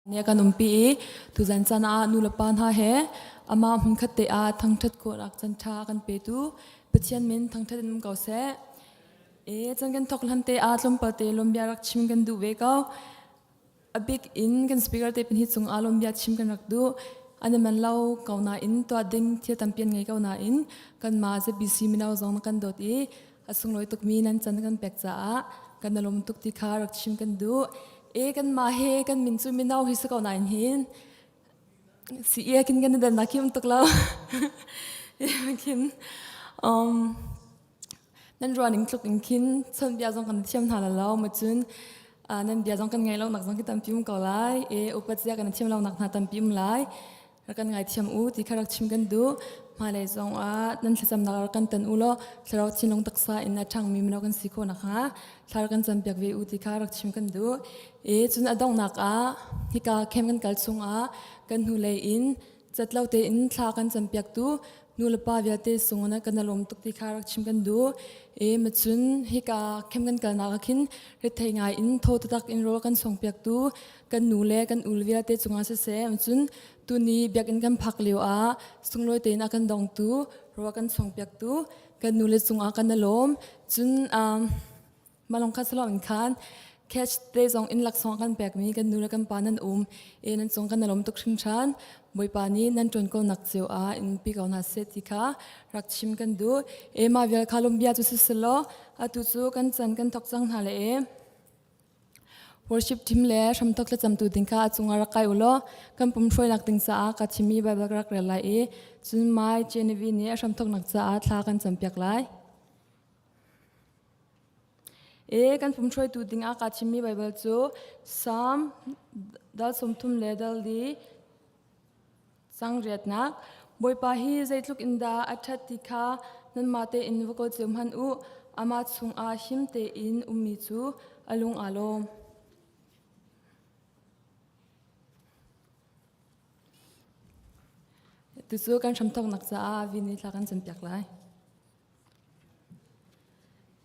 Nih a kan umpi i tuzan caan ah nulepa hna he amah hmunkhat te ah thangṭhat khawhnak caan ṭha a kan petu Pathian min thangṭhat in um ko seh. E chan kan thawk hlan te ah tlawmpal te lawmbia rak chim kan duh ve ko. A bik in kan speaker te pahnih cung ah lawmbia chim kan rak duh. An i man lo ko nain tuah ding thil tampi an ngei ko nain kanmah ZBC mino zong na kan dawt i a sunglawi tukmi nan can kan pek caah kan i lawm tuk ti kha rak chim kan duh. E kanmah he kan min cu mino hi si ko nain hin si e kin kan i dannak khi um tuk lo. Khin nan ruahning tluk in khin chawnbia zong kan thiam hna la lo ma cun nan bia zong kan ngaih lo nak zong khi tampi um ko lai. E upat zia kan thiam lo nak hna tampi um lai. Rak kan ngaithiam u ti kha rak chim kan duh. Hmailei zong ah nan thlacamnak rak kan tan u law thlarau thinlung taksa in a ṭhangmi mino kan si khawh nakhnga thla rak kan campiak ve u ti kha rak chim kan duh. E cun a donghnak ah hika camp kan kal chungah kan hnulei in catlo tein thla kan campiaktu nu le pa vialte sung na kan lawm tuk ti kha rak chim kan duh. E macun hika camp kan kalnak ah khin rethei ngai in thaw taktak in rawl kan songpiaktu kan nu le kan ul vialte cungah siseh cun tuni biakinn kan phak lio ah sunglawi tein a kan dongtu rua kan chongpiaktu kan nu le cungah kan i lawm. Cun malong kha salom in khan cash te zong in laksawng kan pekmi kan nu le kan pa nan um e nan cung kan i lawm tuk hringhran. Bawipa nih nan ṭuan ko nak cio ah in pi ko hna seh ti kha rak chim kan duh. E mah vial kha lawm bia cu siselaw atu cu kan chan kan thok cang hna le e Worship team le hramthok thlacamtu ding kha a cungah rak kai u law kan pum hruainak ding caah ka chimmi Baibal ka rak rel lai i cun Mai Genevieve nih a hramthoknak caah thla kan campiak lai. E kan pum hruaitu ding ah ka chimmi Baibal cu Psalm dal 30 le dal li cang riatnak. Bawipa hi zeitluk in dah a ṭhat ti kha nanmah tein va kawl cio hmanh u. Amah chungah him tein ummi cu a lung aa lawm. Tucu kan hramthawknak caah vini thla kan campiak lai.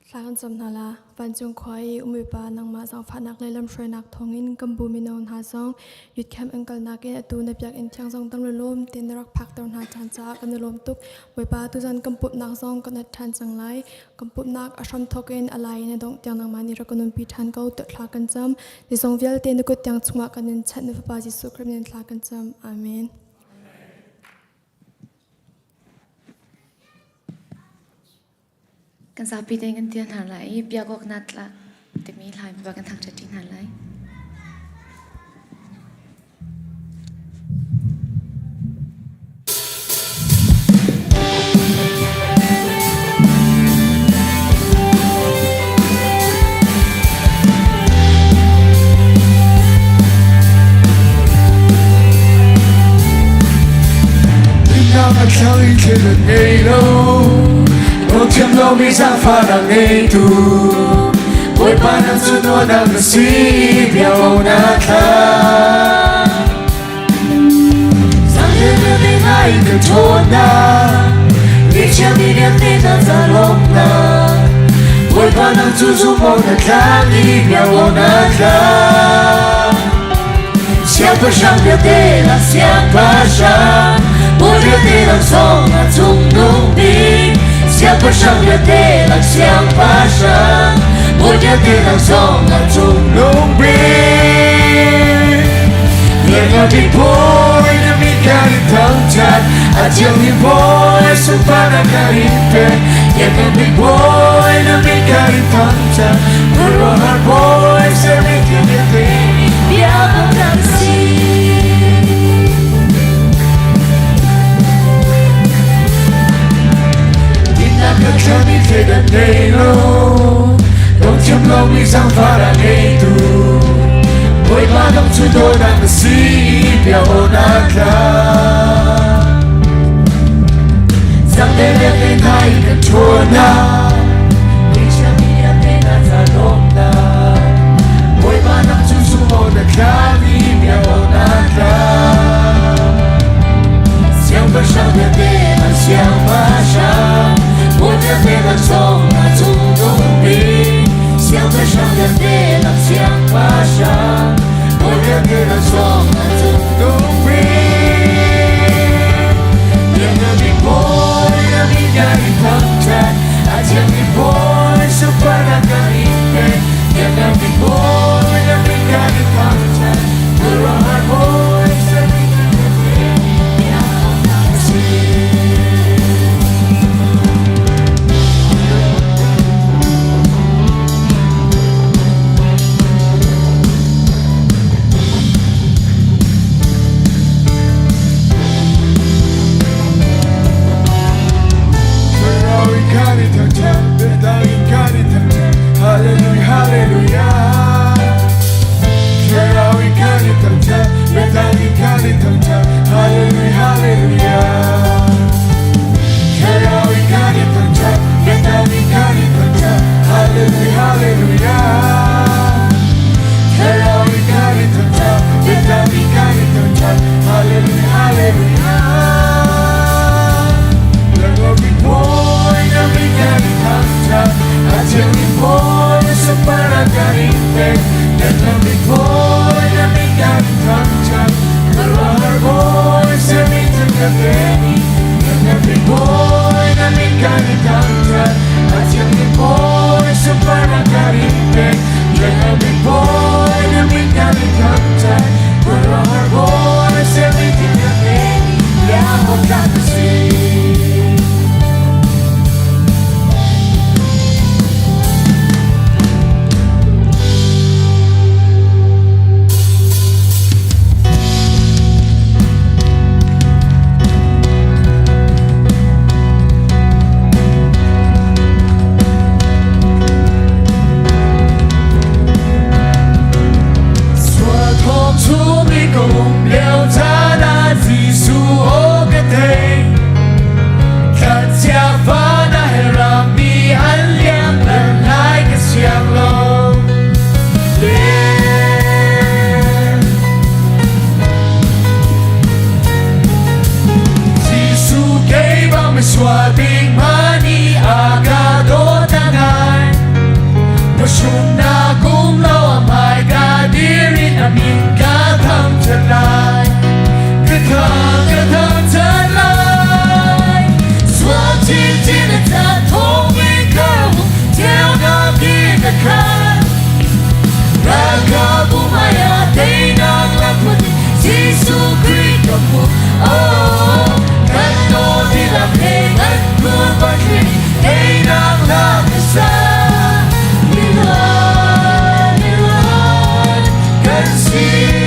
Thla kan cam hna la. Vancung khua i umipa nangmah zaangfahnak le lamhruainak thawngin kan bu mino hna zong youth camp an kalnak in atu na biakinn thiang zong dam le lawm tein na rak phakter hna ṭhan caah kan i lawm tuk. Bawipa tuzan kan pumhnak zong kan at ṭhan cang lai. Kan pumhnak a hramthawk in a lai in a dongh tiang nangmah nih rak kan umpi ṭhan ko tiah thla kan cam. Ni zong vialte na kut tiang chungah kan in chanh na Fapa Jesuh Khrih min in thla kan cam. Amen. Kan zapi tein kan tial hna lai i biakawk na tla timi hla in kan thangṭhat ṭi hna lai. Ngei lo Thiam lomi zaangfahnak ngeitu Bawipa nang cu nuanak na si biao na thla Zangte ngai ka ṭhawnnak Ni chiami vialte na zalawmnak Bawipa nang cu zumh awk na tlak i biao na thla Siangpahrang vialte lak siangpahrang, bawi vialte lak zong a cungnung bik. Siangpahrang vialte lak siangpahrang, bawi vialte lak zong a cungnung bik. Lianngan bik bawi na min kan in thangṭhat, a thiangmi bawi sunparnak kan in pek. Lianngan bik bawi na min kan in thangṭhat, khuaruahhar bawi sermi thil vialte Biak si. Dinnak ka tlami thleidan ngei lo, dawthiam lomi zaangfah ngeitu. Bawipa dang cu dawtnak na si, bia aw na tla. Zangte vialte hna i kan ṭhawnnak, Neichiami vialte hna ca lawmnak. Bawipa nang cu zumh na tlami bia aw na tla. Siangpahrang vialte an siangpahrang, bawi vialte an zong a cungnung bik. Siangpahrang vialte an siangpahrang, bawi vialte an zong a Hallelujah, hallelujah. Hallelujah, hallelujah. See. 说出你公了刹那技术我个对，看家发那还让你安凉能来个香喽。技术给我们说定嘛你阿嘎多大爱。Pasyon na kung law amay kadirin amin kathang chalai Kathang kathang chalai 说紧紧的在同一个天那地的看 Ragabumaya tenang laputi Jesu Kristo mo Oh Kanto nila pegan kupatri Tenang lapisa Milan, Milan Kasih.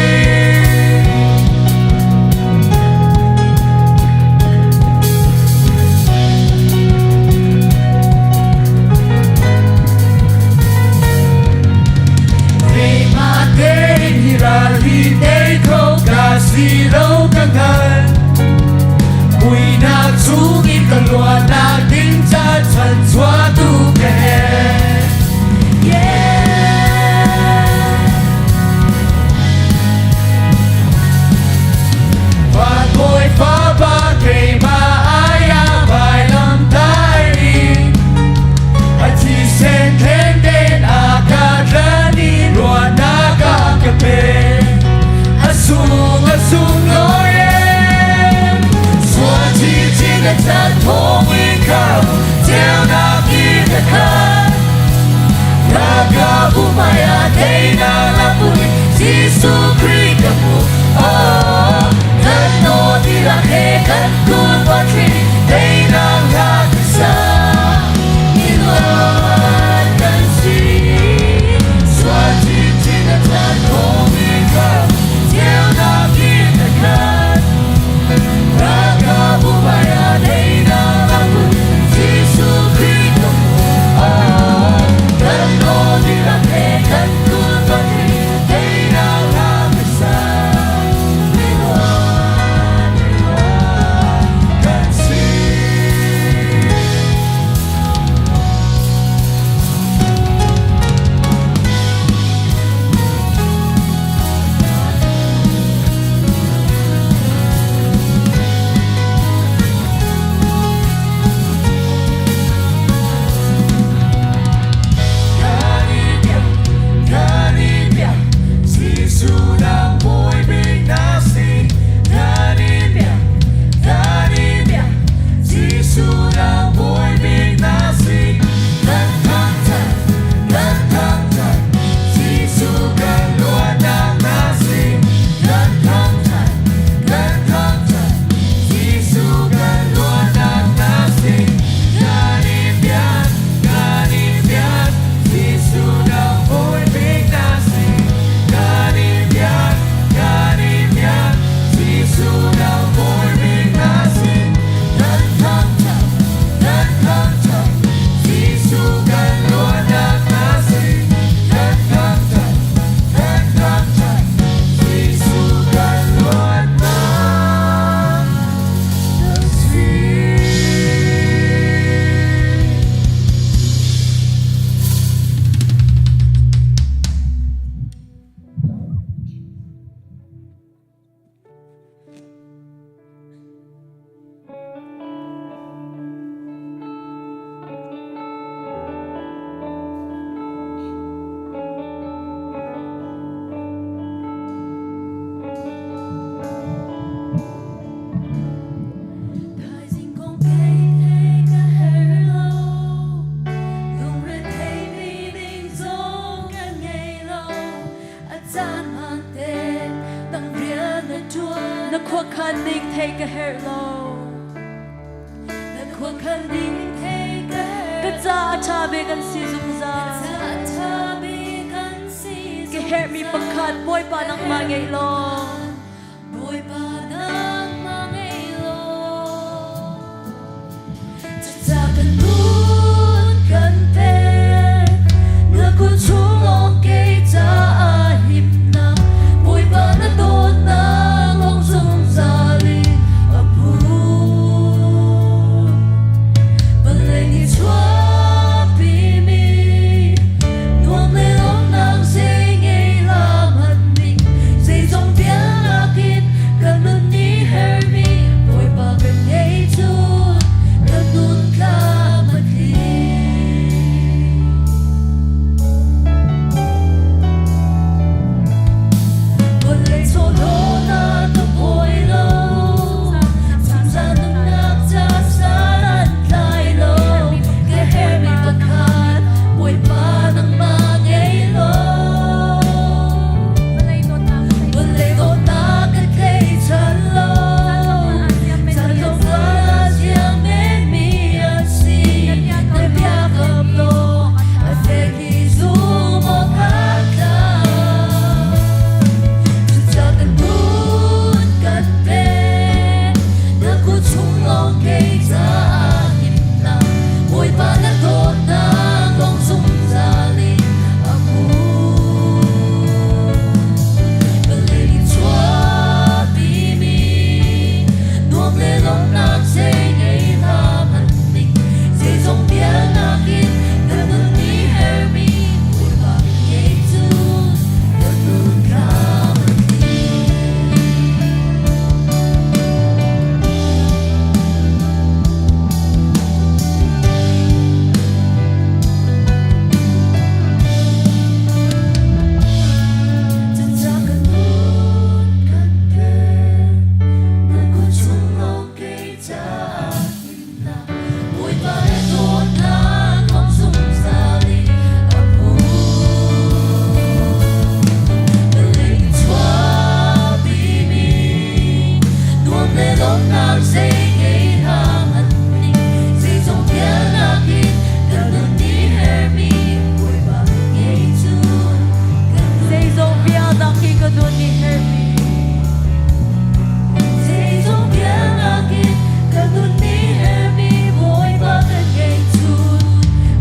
khuakhan ning theih ka herh lo. Na khuakhan ning theih ka herh Ka ca a ṭha bik an si zungzal. Ka ca a ṭha bik an si zungzal. Ka herhmi pakhat Bawipa nangmah ngeih law. Bawipa nangmah ngei law. Cuca kan nun kan pek, na kut chung lawng kei caah himnak. Bawipa na dawtnak lawng zungzal in a hmun. Vawlei nih chuahpimi nuam le lawmhnak zei ngei hlah hmanh ning, zeizong vialnak in kan nun nih herhmi Bawipa kan ngei cun kan nun tlam a tling. Vawlei chawlawhnak ka pawi lo, zungzal nunnak ca san an tlai lo. Ka herhmi pakhat Bawipa nangmah ngei law. Vawlei dawtnak ka tleichan lo, chan tlawmpal ah ziang menmi an si. Na biakam law a fek i zum awk aa tlak. Cucaah kan nun kan pek, na kut chung lawng kei caah himnak. Bawipa na dawtnak lawng zungzal in a hmun. Vawlei nih chuahpimi nuam le lawmhnak zei ngei hlah hmanh ning, zeizong vialnak in kan nun nih herhmi Bawipa ngei cun kan nun tlam a tling. Cucaah kan nun kan pek, na kut chung lawng kei caah himnak. Bawipa he dawtnak lawng zungzal in a hmun. Vawlei nih chuahpimi nuam le lawmhnak zei ngei hlah hmanh ning, zeizong vialnak in kan nun nih herhmi Bawipa ngei cun kan nun Zeizong vialnak hi ka nun nih herhmi. Zeizong vialnak in kan nun nih herhmi Bawipa kan ngei cun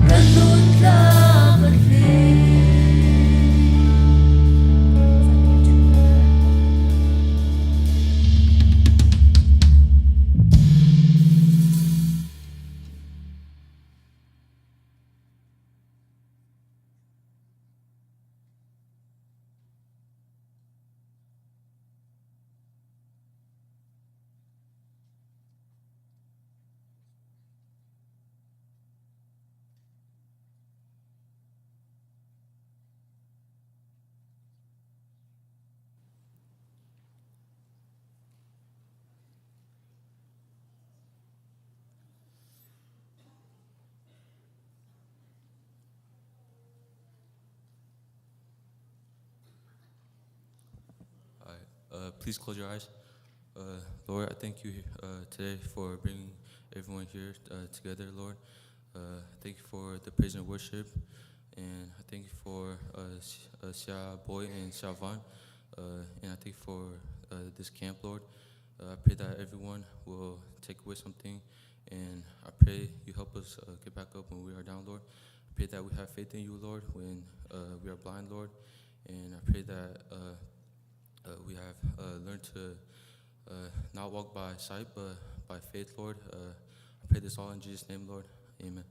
kan nun tlam a tling. All right. Please close your eyes. Lord, I thank you today for bringing everyone here together, Lord. Thank you for the praise and worship, and I thank you for Xia Boy and Xia Van, and I thank you for this camp, Lord. I pray that everyone will take away something, and I pray you help us get back up when we are down, Lord. I pray that we have faith in you, Lord, when we are blind, Lord, and I pray that we have learned to not walk by sight, but by faith, Lord. I pray this all in Jesus' name, Lord. Amen.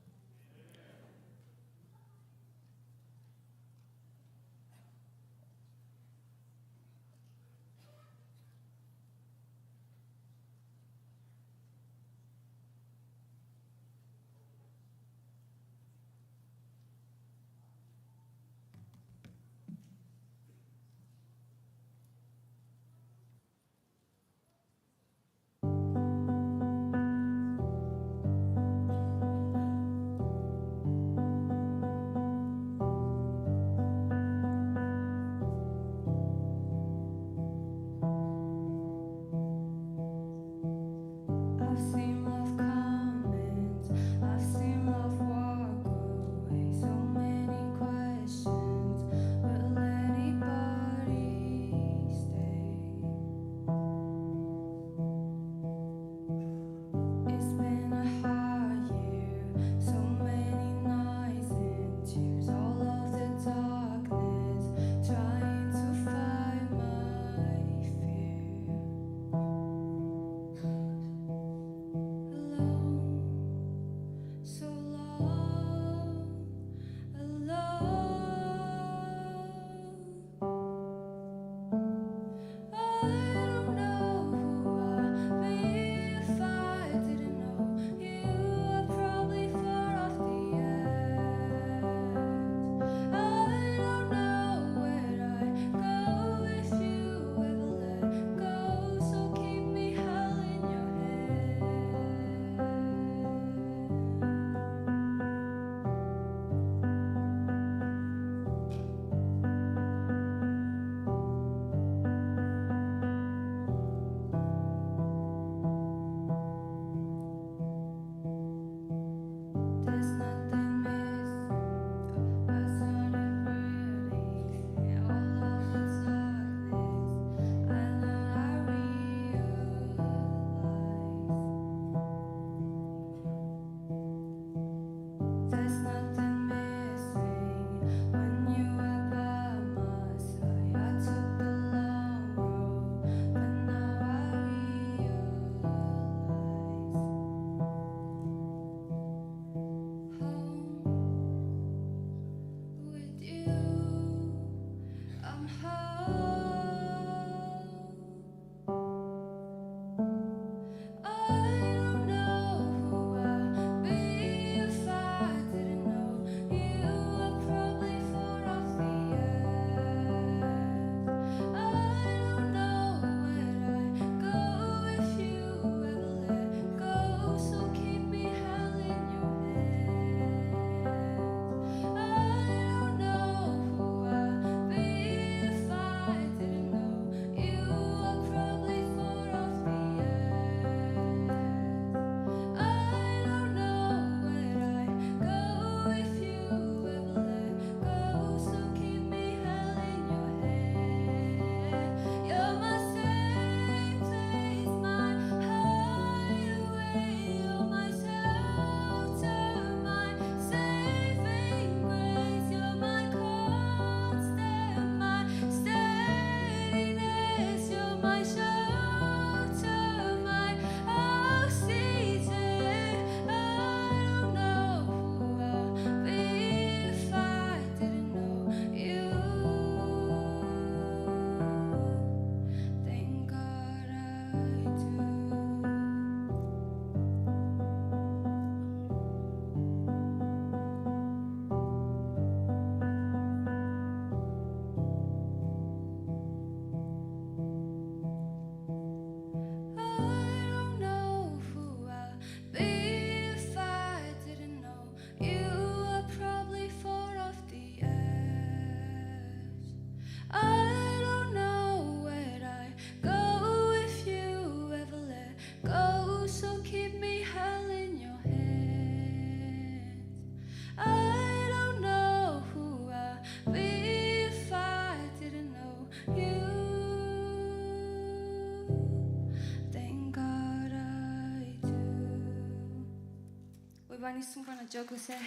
Bawipa nih sunparnak co ko seh.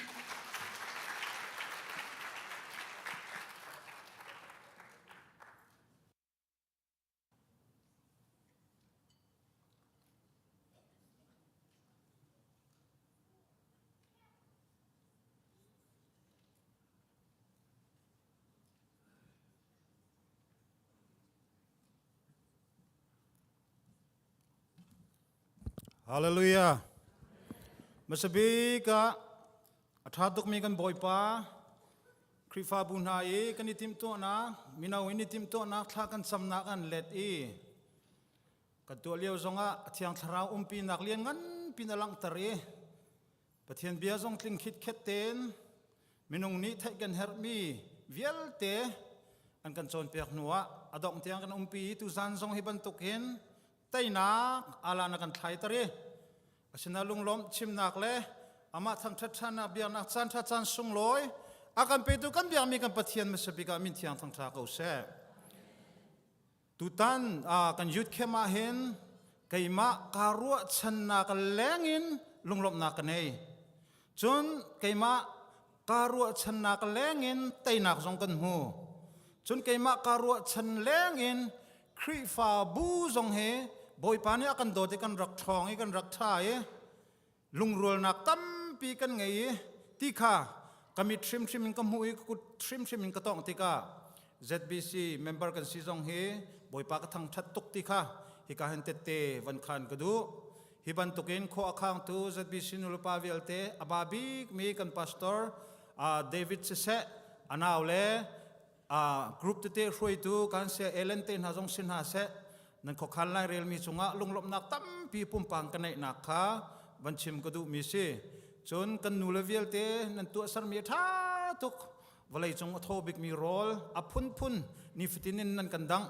Hallelujah. Masabik ah a ṭha tukmi kan Bawipa Khrihfabu hna i kan i timhtuahnak mino in i timhtuahnak thla kan camnak an let i kan tuah lio zongah a Thiang Thlarau umpinak lian nganpi na langhter i Pathian bia zong tling khitkhet tein minung nih theih kan herhmi vialte an kan cawnpiak hnuah a dongh tiang kan umpi i tuzan zong hi bantuk hin teinak ala na kan thlaiter i asina lunglawmh chimnak le amah thangṭhat ṭhannak biaknak caan ṭha caan sunglawi a kan petu kan biakmi kan Pathian hmasa bik ah min thiang thangṭha ko seh. Tutan kan youth camp ah hin keimah kaa ruahchannak lengin lunglawmhnak ka nei. Cun keimah kaa ruahchannak lengin teinak zong kan hmu. Cun keimah kaa ruahchan lengin Khrihfabu zong hi Bawipa nih a kan dawt i kan rak ṭhawng i kan rak ṭha i lungrualnak tampi kan ngei i ti kha ka mit hrimhrim in ka hmuh i ka kut hrimhrim in ka tawngh tikah ZBC member kan si zong hi Bawipa ka thangṭhat tuk ti kha hika hin tette van khan ka duh. Hi bantukin khua a khangtu ZBC nulepa vialte a ba bikmi kan pastor David siseh a nau le group tete hruaitu kan sia Ellen te hna zong si hna seh nan khuakhan lai relmi cungah lunglawmhnak tampi pumpang ka neihnak kha van chim ka duhmi si. Cun kan nule vialte nan tuahsermi a ṭha tuk vawlei cung a thaw bikmi rawl a phunphun nifatin in nan kan dangh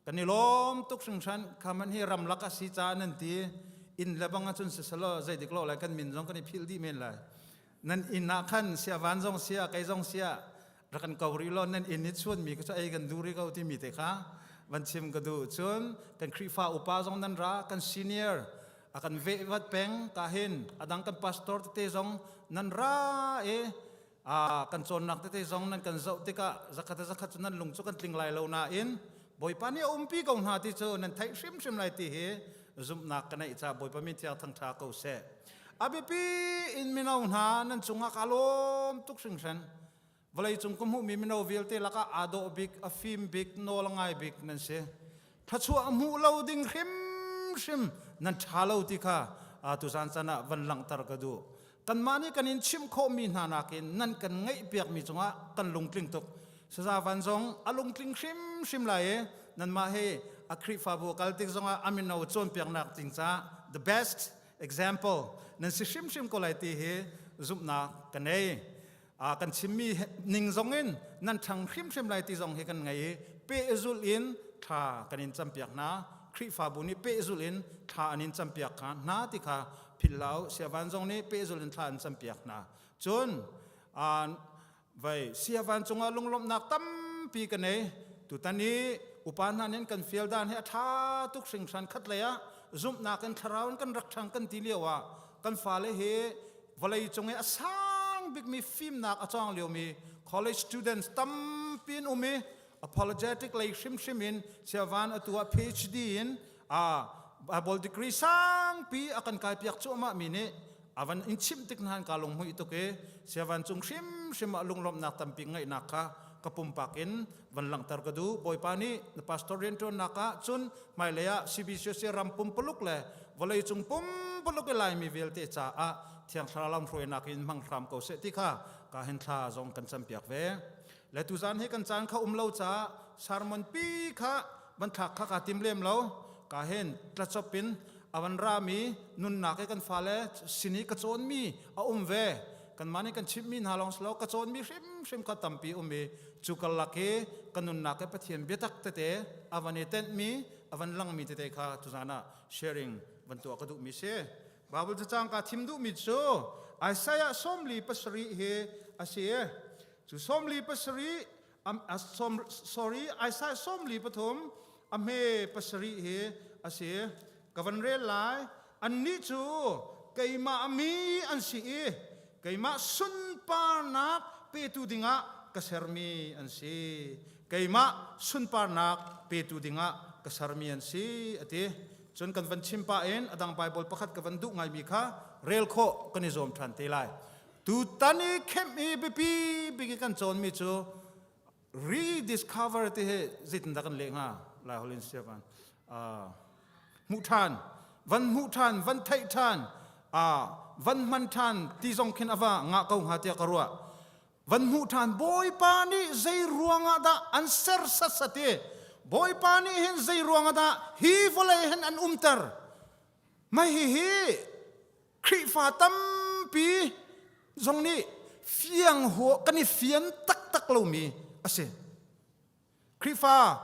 kan i lawm tuk hringhran khaman hi ramlak a si caah nan ti inn le bang ahcun siselaw zeidik lo lai kan min zong kan i philh dih men lai nan inn ah khan sia van zong sia kei zong sia rak kan ko rih law nan inn i chuanmi ka cu ei kan duh rih ko timi te kha van chim ka duh cun kan Khrihfa upa zong nan ra kan senior a kan veh vat peng ka hin adang kan pastor tete zong nan ra i a kan cawnnak tete zong nan kan zoh tikah zakhat zakhat cu nan lung cu kan tling lai lo nain Bawipa nih a umpi ko hna ti cu nan theih hrimhrim lai ti hi zumhnak ka neih ca Bawipa min thiang thangṭha ko seh a biapi in mino hna nan cungah ka lawm tuk hringhran vawlei cung ka hmuhmi mino vialte lakah aa dawh bik a fim bik nawl a ngai bik nan si thluachuah hmuh lo ding hrimhrim nan ṭha lo ti kha tuzan caan ah van langhter ka duh kanmah nih kan in chimh khawhmi hna nakin nan kan ngaihpiakmi cungah kan lungtling tuk saza van zong a lungtling hrimhrim lai i nanmah hi a Khrihfabu kal tik zongah a mino cawnpiaknak ding caah the best example nan si hrimhrim ko lai ti hi zumhnak ka nei kan chimmi ning zong in nan ṭhang hrimhrim lai ti zong hi kan ngei i pehzulh in thla kan in campiak hna Khrihfabu nih pehzulh in thla an in campiak hna ti kha philh hlah u siavan zong nih pehzulh in thla an campiak hna cun vai siavan cungah lunglawmhnak tampi ka nei tutan i upa hna nih kan fial dan hi a ṭha tuk hringhran khat lei ah zumhnak in thlarau in kan rak ṭhang kan ti lio ah kan fale hi vawlei cung i a sang bikmi fimnak a cawng liomi college students tampi an um i apologetic lei hrimhrim in chiavan atu ah PhD in a Bible degree sangpi a kan kai piak cuahmah mi nih avan in chimh tik hna ka lunghmuih tuk i siavan cung hrimhrim ah lunglawmhnak tampi ngaihnak kha ka pumpak in van langhter ka duh bawipa nih na pastor rianṭuannak ah cun hmailei ah CBCC ram pumpuluk le vawlei cung pumpuluk i laimi vialte caah thiang thlarau lamhruainak in hmang hram ko seh ti kha ka hin thla zong kan campiak ve le tuzan hi kan caan kha um lo caah sermon pi kha van thlak kha kaa tim lem lo ka hin tlachop in avan rami nunnak i kan fale sin i ka cawnmi a um ve kanmah nih kan chimhmi hna lawng si lo ka cawnmi hrimhrim kha tampi um i cu karlak i ka nunnak i Pathian biatak tete a van i tenhmi a van langmi tete kha tuzan ah sharing van tuah ka duhmi si Bible cacang ka thim duhmi cu Isaiah 47 hi a si cu 47 sorry Isaiah 43 a hme pasarih hi a si ka van rel lai annih cu. keimah mi an si i keimah sunparnak petu dingah ka sermi an si. Keimah sunparnak petu dingah ka sermi an si, a ti. Cun kan van chim pah in a dang Baibal pakhat ka van duh ngaimi kha rel khawh kan i zuam ṭhan te lai. Tutan i kemh i biapi bik i kan cawnmi cu rediscover ti hi zeitindah kan leh hnga lai holh in siavan hmuh ṭhan van hmuh ṭhan van theih ṭhan van hman ṭhan ti zong khin a va ngah ko hnga tiah ka ruah van hmuh ṭhan bawipa nih zei ruangah dah an ser satsat i bawipa nih hin zei ruangah dah hi vawlei hin an umter mah hihi Khrihfa tampi zong nih fiang hua kan i fian taktak lomi a si. Khrihfa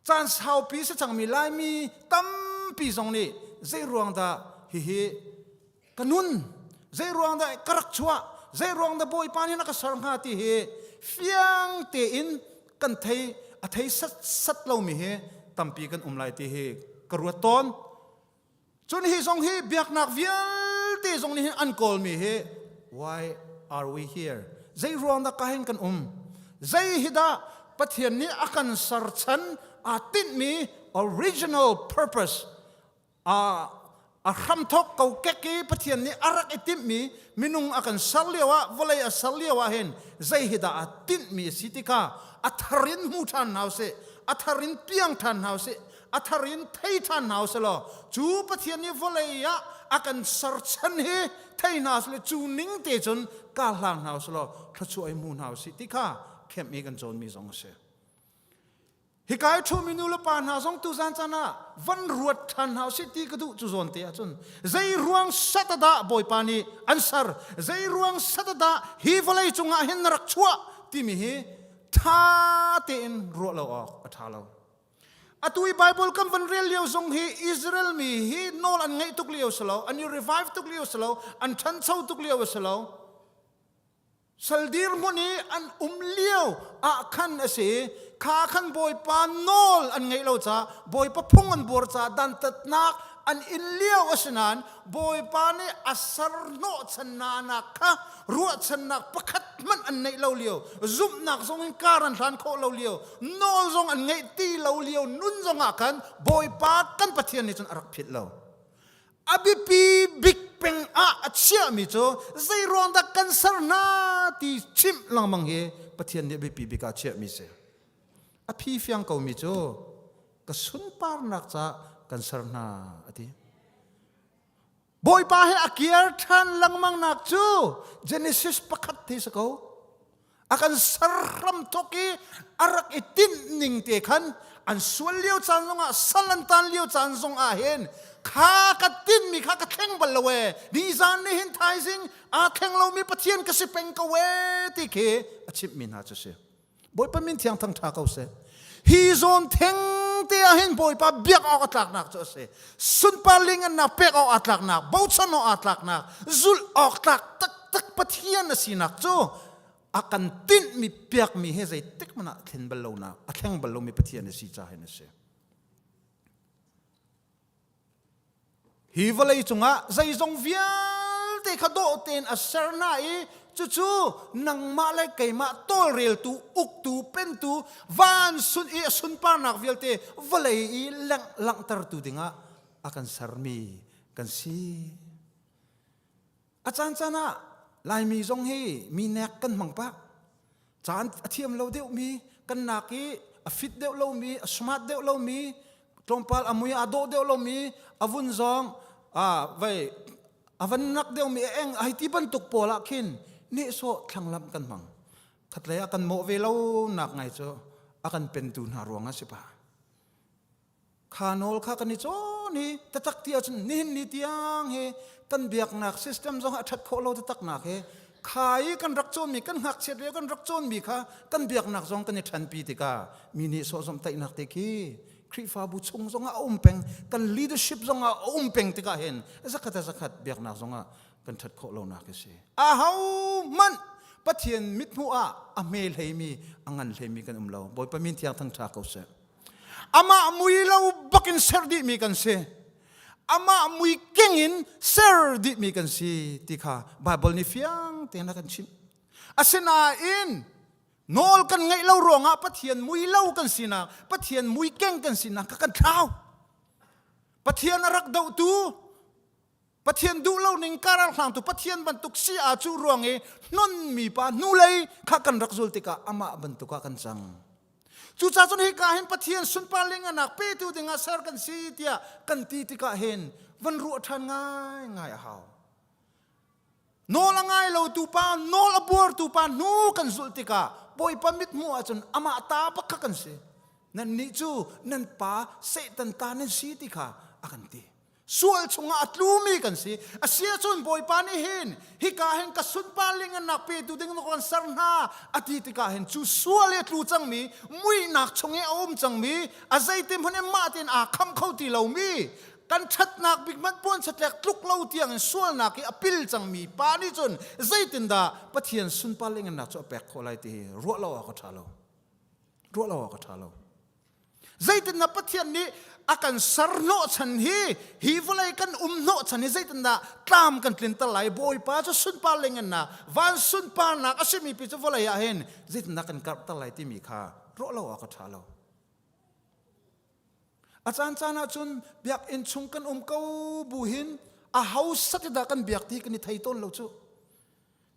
caan saupi si cangmi Laimi tampi zong nih zei ruang dah hihi ka nun, zei ruang dah ka rak chuah, zei ruang dah Bawipa nih na ka ser hnga ti hi fiang tein kan thei a thei sat sat lomi hi tampi kan um lai ti hi ka ruat tawn. Cun hi zong hi biaknak vialte zong nih hin an kawlmi hi why are we here? Zei ruang dah ka hin kan um? Zei hi dah Pathian nih a kan serchan aa tinhmi original purpose a a hramthok kokek i Pathian nih a rak i timhmi minung a kan ser lio ah vawlei a ser lio ah hin zei hi dah aa tinhmi a si tikah a thar in hmu ṭhan hna usih a thar in piang ṭhan hna usih a thar in thei ṭhan hna usih law cu Pathian nih vawlei ah a kan serchan hi thei hna usih cu ning te cun ka hlang hna usih law thluachuah i hmu hna usih ti kha kemh i kan cawnmi zong a si. Hika i ṭhumi nu le pa hna zong tuzan caan ah van ruat ṭhan hna usih ti ka duh cu zawn te ahcun zei ruang set dah Bawipa nih an ser zei ruang set dah hi vawlei cungah hin na rak chuah timi hi ṭha tein ruah lo awk a ṭha lo. Atu i Bible kan van rel lio zong hi Israel mi hi nawl an ngeih tuk lio si lo, an i revive tuk lio si lo, an ṭhancho tuk lio a si lo. Sal dirhmun i an um lio ah khan a si. Kha khan Bawipa nawl an ngeih lo caah, Bawipa phung an buar caah dantatnak an in lio a si nain Bawipa nih a ser hnawhchannak kha ruahchannak pakhat hmanh an neih lo lio, zumhnak zong in kar an hlan khawh lo lio, nawl zong an ngeih ti lo lio nun zong ah khan Bawipa kan Pathian nih cun a rak philh lo. A biapi bik peng ah a chiahmi cu zei ruang dah kan ser hna ti chimh lengmang hi Pathian nih a biapi bik ah a chiahmi si. A phi fiang komi cu ka sunparnak caah kan ser hna a ti. Bawipa he a kiar ṭhan lengmang nak cu Genesis pakhat te si ko. A kan ser hram thok i a rak i tinh ning te khan an sual lio caan zongah sal an tan lio caan zong ah hin kha ka tinhmi kha ka thleng bal lo ee nizan nih hin thaizing aa thleng lomi Pathian ka si peng ko ee ti khi a chimhmi hna cu si. Bawipa min thiang thang ṭha ko seh. Hi zawn theng te ah hin Bawipa biak awk a tlaknak cu a si. Sunpar lingannak pek awk aa tlaknak, bochan awk aa tlaknak, zulh awk tlak taktak Pathian a sinak cu a kan tinhmi piakmi he zeitik hmanh ah thlen bal lonak, a thleng bal lomi Pathian a si ca hin a si. Hi vawlei cungah zeizong vialte kha dawh tein a ser hna i cucu nangmah le keimah tawlreltu, uktu, pentu, van sun i a sunparnak vialte vawlei i langhtertu dingah a kan sermi kan si. A caancaan ah Laimi zong hi mi nek kan hmang pah. Caan a thiam lo deuhmi, kan nak i a fit deuh lomi, a smart deuh lomi, tlawmpal a mui a dawh deuh lomi, a vun zong a vei a van nak deuhmi a eng ai ti bantuk pawl ah khin nehsawh thlanglamh kan hmang. Khatlei ah kan mawh ve lo nak ngai cu a kan pentu hna ruang ah si pah. Kha nawl kha kan i cawn i taktak ti ahcun nihin ni tiang hi kan biaknak system zong a ṭhat khawh lo taktaknak hi kha i kan rak cawnmi kan ngakchiat lio kan rak cawnmi kha kan biaknak zong kan i ṭhanpi tikah mi nih sawh zomhtaihnak te khi Khrihfabu chung zongah a um peng kan leadership zongah a um peng tikah hin zakhat a zakhat biaknak zongah kan ṭhat khawh lonak hi si aho hmanh Pathian mithmuh ah a hme hleimi a ngan hleimi kan um lo Bawipa min thiang thangṭha ko seh Amah mui lo bakin ser dihmi kan si. Amah mui keng in ser dihmi kan si ti kha Baibal nih fiang tein a kan chimh. Asinain nawl kan ngeih lo ruangah Pathian mui lo kan sinak, Pathian mui keng kan sinak kha kan thlau. Pathian a rak dohtu, Pathian duh lo ning karal hlangtu Pathian bantuk si aa cuh ruang i hnonmi pa hnulei kha kan rak zul tikah amah bantuk ah kan cang. Cucaah cun hika hin Pathian sunpar lenganak petu dingah ser kan si tiah kan ti tikah hin van ruah ṭhan ngaingai a hau. Nawl a ngai lo tu pa, nawl a buar tu pa hnu kan zulh tikah Bawipa mithmuh ahcun amah ta bak kha kan si. Nannih cu nan pa Satan ta nan si ti kha a kan ti. Sual chungah a tlumi kan si. Asiahcun Bawipa nih hin hika hin ka sunpar lingannak petu ding na kan ser hna a ti tikah hin cu sual i a tlu cangmi muihnak chung i a um cangmi a zeitin hmanh in mah tein aa kham kho ti lomi kan ṭhatnak bik hmanh puan satlek tluk lo tiang in sualnak i a pil cangmi pa nih cun zeitindah Pathian sunpar lingannak cu a pek khawh lai ti hi ruah lo awk a ṭha lo. Ruah lo awk a ṭha lo. Zeitindah Pathian nih a kan ser hnawhchan hi hi vawlei kan um hnawhchan hi zeitindah tlam kan tlinter lai Bawipa cu sunpar lengennak van sunparnak a simi pi cu vawlei ah hin zeitindah kan karhter lai timi kha ruah lo awk a ṭha lo. A caan caan ah cun biakinn chung kan um ko bu hin a hausa ti dah kan biak ti kan i thei tawn lo cu.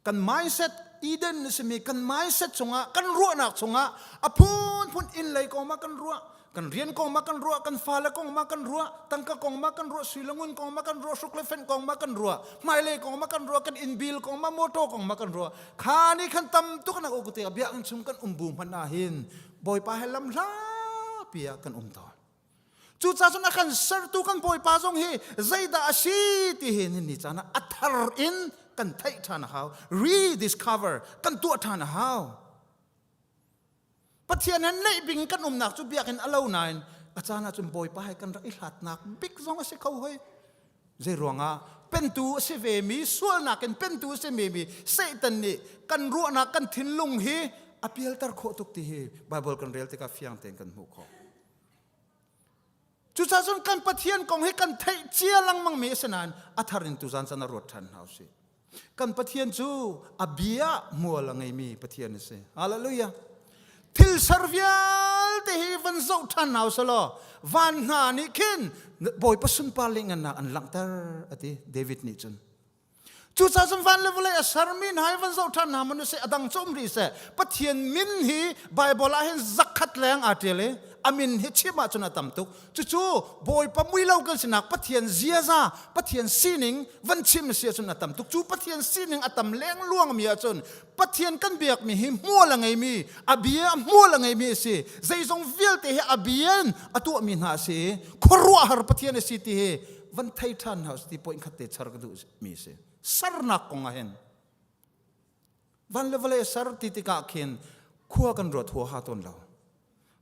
Kan mindset Eden a simi kan mindset chungah kan ruahnak chungah a phunphun inn lei kong ma kan ruah kan rian kong ma kan ruah kan fale kong ma kan ruah tangka kong ma kan ruah sui le ngun kong ma kan ruah hruk le fenh kong ma kan ruah hmailei kong ma kan ruah kan inn bil kong ma motor kong ma kan ruah kha ni khan tam tuk nak u te biakinn chung kan um bu hmanh ah hin bawipa he lam hla pi ah kan um tawn Cucaah cun a kan sertu kan Bawipa zong hi zeidah a si ti hi ni caan ah a thar in kan theih ṭhan a hau. Rediscover kan tuah ṭhan a hau. Pathian he neih bing kan umnak cu biakinn a lo nain a caan ah cun Bawipa he kan rak i hlatnak bik zong a si kho hoi. Zei ruangah pentu a si ve mi sualnak in pentu a si mi mi Satan nih kan ruahnak kan thinlung hi a pialter khawh tuk ti hi Bible kan rel tikah fiang tein kan hmuh khawh. Cucaah cun kan Pathian kong hi kan theih cia lengmang mi a si nain a thar in tuzan caan a ruat ṭhan hna usih. Kan Pathian cu a bia mual a ngeimi Pathian a si. Hallelujah. Thil ser vialte hi van zoh ṭhan hna usih van hna nih khin Bawipa sunpar le ngannak an langhter a ti David nih cun. Cucaah cun van le vawlei a sermi hna hi van zoh ṭhan hna hmanh usih a dang cu um rih seh Pathian min hi Baibal ah hin zakhat leng aa ṭial i a min hi chim ahcun a tam tuk cucu Bawipa mui lo kan sinak Pathian ziaza Pathian sining van chim si ahcun a tam tuk cu Pathian sining a tam leng luangmi ahcun Pathian kan biakmi hi hmual a ngeimi a bia hmual a ngeimi a si zeizong vialte hi a bia in a tuahmi hna a si i khuaruahhar Pathian a si ti hi van thei ṭhan hna ti point khat te char ka duh mi si sarnak kong ah hin van le vawlei sar ti tikah khin khua kan ruat huaha tawn lo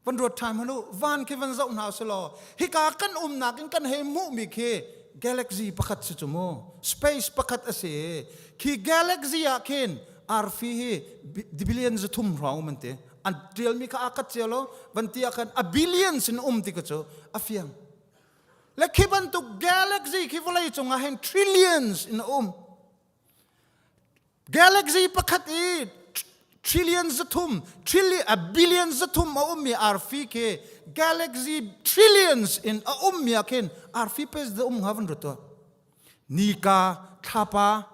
van ruat ṭhan hmanu van khi van zoh hna selaw hika kan umnak in kan hei hmuh mi khi galaxy pakhat si cu mu space pakhat a si khi galaxy ah khin arfi hi billion zathum hrawng um an ti an ṭialmi kha aa khat cio lo van ti ah khan a billions in um ti ka cu a fiang Le khi bantuk galaxy khi vawlei cungah hin trillions in a um. Galaxy pakhat i trillion zathum, trillion, a billion zathum a ummi arfi khi galaxy trillions in a ummi ah khin arfi pes da um hnga van ruat tuah. Nika, thlapa,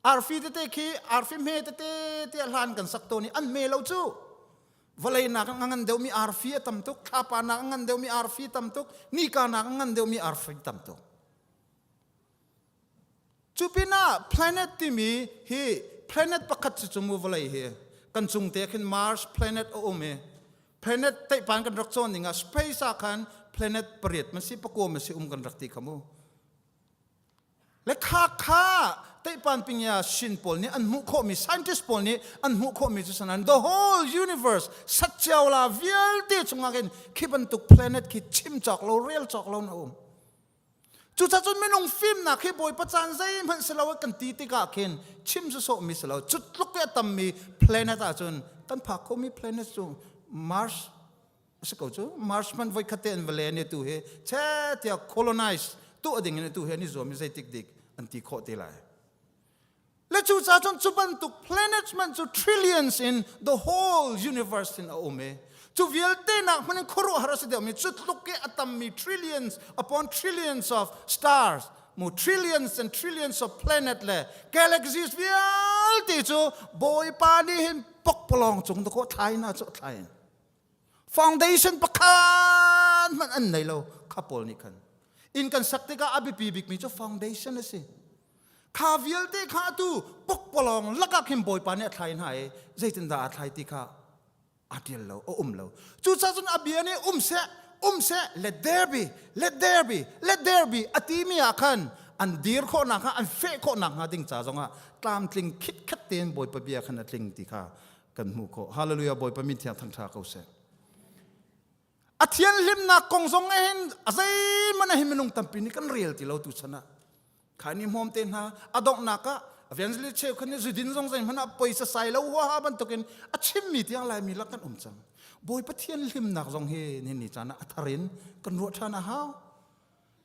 arfi tete khi arfi hme tete tiah hlan kan sak tawn i an hme lo cu. Vawlei nak a ngan deuhmi arfi a tam tuk, thlapa nak a ngan deuhmi arfi tam tuk, nika nak a ngan deuhmi arfi tam tuk. Cu pinah planet timi hi planet pakhat si cu mu vawlei hi kan cung te khin Mars planet a um i planet teihpan kan rak cawn ning ah space ah khan planet pariat man si pakua man si um kan rak ti kha mu. Le kha kha teihpan pingya shin pawl nih an hmuh khawhmi scientist pawl nih an hmuh khawhmi cu sanan the whole universe satciaula vialte chungah khin khi bantuk planet khi chim cawk lo rel cawk lo na um cucaah cun minung fimnak hi bawipa caan zeihmanh si lo kan ti tikah khin chim sawsawh mi si lo cu tluk i a tammi planet ahcun kan phak khomi planet cu Mars a si ko cu Mars hmanh voikhat te an va len i tu hi che tiah colonize Tuah ding in atu hi an i zuam i zeitik dik an ti khawh te lai. Le cu ca cun cu bantuk planets man cu trillions in the whole universe in a um i cu vialte nak hmanh in khuaruahhar a si deuhmi cu tluk i a tammi trillions upon trillions of stars mu trillions and trillions of planet le galaxies vialte cu Bawipa nih hin pokpalawng cung dakaw thlai na cu thlai in foundation pakhat hmanh an nei lo kha pawl nih khan inn kan sak tikah a biapi bikmi cu foundation a si Kha vialte kha atu pokpalawng lakah khin Bawipa nih a thlai hna i zeitindah aa thlai ti kha aa ṭial lo, a um lo. Cucaah cun a bia nih um seh, um seh, let there be, let there be, let there be a timi ah khan an dir khawhnak hnga, an feh khawhnak hnga ding ca zongah tlamtling khitkhat tein Bawipa bia khan a tling ti kha kan hmuh khawh. Hallelujah, Bawipa min thiang thangṭha ko seh. A thianhlimnak kong zong hin a zeihmanh ah hin minung tampi nih kan rel ti lo tu chan ah. Kha ni hmawm te hna a donghnak ah evangelist cheukhat nih zudin zong zeihmanh ah poisa sai lo huaha bantukin a chimmi tiang Laimi lak kan um cang. Bawipa thianhlimnak zong hi nihin ni caan ah a thar in kan ruah ṭhan a hau.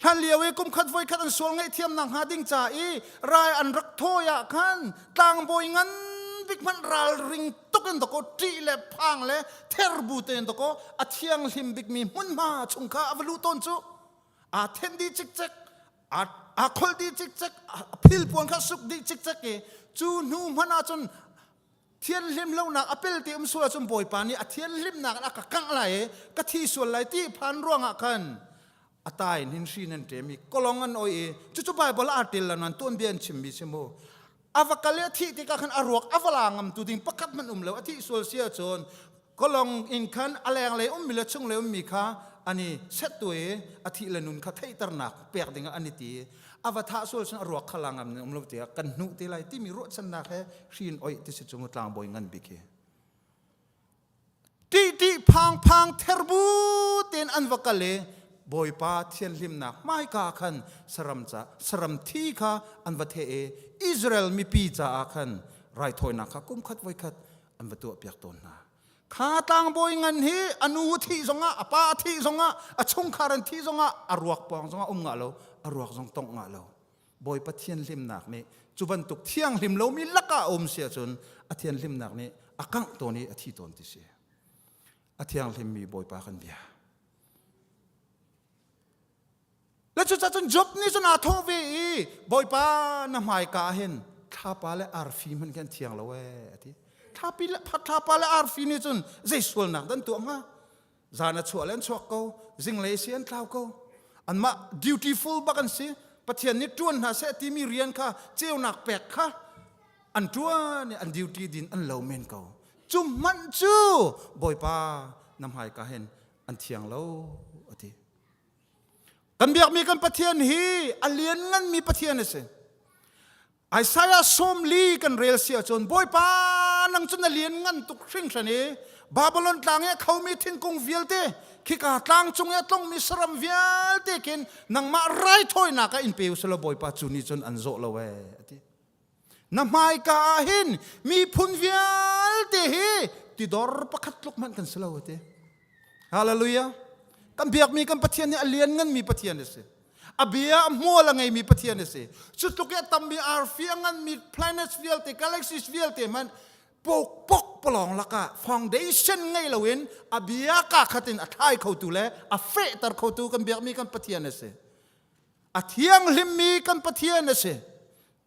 Hlan lio i kumkhat voikhat an sual ngaihthiamnak hnga ding ca i rai an rak thawi ah khan tlangbawi ngan bik hmanh ralring tuk in dakaw ṭih le phang le therbu tein dakaw a thianghlim bikmi hmunhma chung kha a va luh tawn cu aa thenh dih cikcek aa kholh dih cikcek a philpuan kha suk dih cikcek i cu hnu hmanh ah cun thianhlim lonak a pelte um sual ahcun Bawipa nih a thianhlimnak in a ka kangh lai i ka thi sual lai ti phan ruangah khan a tai hin hri nan ṭem i kolong an oi i cucu Baibal ah aa ṭil lo nain tuanbia an chimmi si mu a va kal i a thih tikah khan a ruak a va la ngamtu ding pakhat hmanh um lo a thih sual si ahcun kolong in khan a lenglei ummi le chunglei ummi kha an i settu i a thih le nun kha theihternak pek dingah an i ti a va thah sual cun a ruak kha la ngam um lo tiah kan hnuh te lai timi ruahchannak he hri in oih ti si cu mu tlangbawi ngan bik hi Ṭih ṭih phang phang therbu tein an va kal i Bawipa thianhlimnak hmaika khan saram ca saram thi kha an va theh i Israel mipi caah khan raithawinak kha kumkhat voikhat an va tuahpiak tawn hna. Kha tlangbawi ngan hi a nu thih zongah a pa thih zongah a chungkhar an thih zongah a ruak pawng zongah um ngah lo a ruak zong tongh ngah lo Bawipa thianhlimnak nih cu bantuk thianghlim lomi lakah a um si ahcun a thianhlimnak nih a kangh tawn i a thi tawn ti si. A thianghlimmi Bawipa kan bia. Le cucaah cun Job nih cun aa thawh ve i Bawipa na hmaika ah hin thlapa le arfi hmanh khi an thiang lo ee a ti. Thlapi le thlapa le arfi nih cun zei sualnak dah an tuah hnga? Zan a chuah le an chuak ko, zinglei si an tlau ko. Anmah dutiful bak an si. Pathian nih ṭuan hna seh timi rian kha ceunak pek kha an ṭuan i an duty din an lo men ko. Cu hmanh cu Bawipa na hmaika hin an thiang lo a ti. Kan biakmi kan Pathian hi a liannganmi Pathian a si. Isaiah 40 kan rel si ahcun Bawipa nang cu na lian ngan tuk hringhran i Babylon tlang i a khomi thingkung vialte khika tlang cung i a tlongmi saram vialte khin nangmah raithawinak ah in pe usulaw Bawipa cu nih cun an zawh lo ee a ti. Na hmaika ah hin miphun vialte hi tidor pakhat tluk hmanh kan si lo a ti. Hallelujah. Kan biakmi kan Pathian hi a liannganmi Pathian a si. A bia a hmual a ngeimi Pathian a si. Cu tluk i a tammi arfi a nganmi planets vialte, galaxies vialte hmanh pok pok palawng lakah foundation ngei loin a bia ka khat in a thlai khotu le a fehter khotu kan biakmi kan Pathian a si. A thianghlimmi kan Pathian a si.